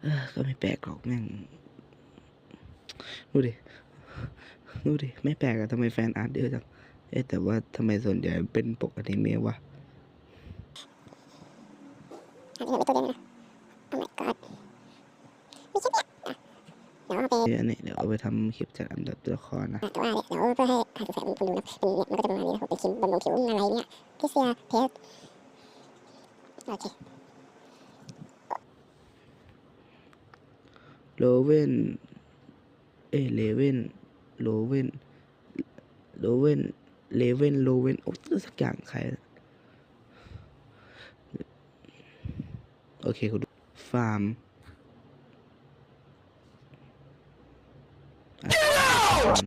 ເອີ ກໍໄມ່ແປກດອກ ແມ່ງ ດູດິ ດູດິ ໄມ່ແປກອະ ທຳໄມແຟນອາດເຍອະຈັງ? ເອະ ແຕ່ວ່າທຳໄມສ່ວນໃຫຍ່ເປັນປົກອະນິເມະວະ? ອັນນີ້ເປັນຕົວເດັ່ນນະ. Oh my god. ມີຄລິບເນຍ ດຽວເຮົາໄປ ອັນນີ້ ດຽວເອົາໄປທຳຄລິບຈັດອັນດັບຕົວລະຄອນນະ. ແຕ່ວ່າດຽວເພື່ອໃຫ້ ໃຫ້ແຟນໆເພິ່ນເບິ່ງເນາະ ເປັນເນຍ ມັນກໍຈະປະມານນີ້ນະ ເປັນຄລິບບຳລຸງຜິວລາຍເນຍ ພິເສດເພຈ ໂອເຄ ໂລເວັນ ເອ ເລເວັນ ໂລເວັນ ໂລເວັນ ເລເວັນ ໂລເວັນ ໂອ້ ຊື່ສັກຢ່າງໃຄ ໂອເຄ ຂໍດູ ຟາມ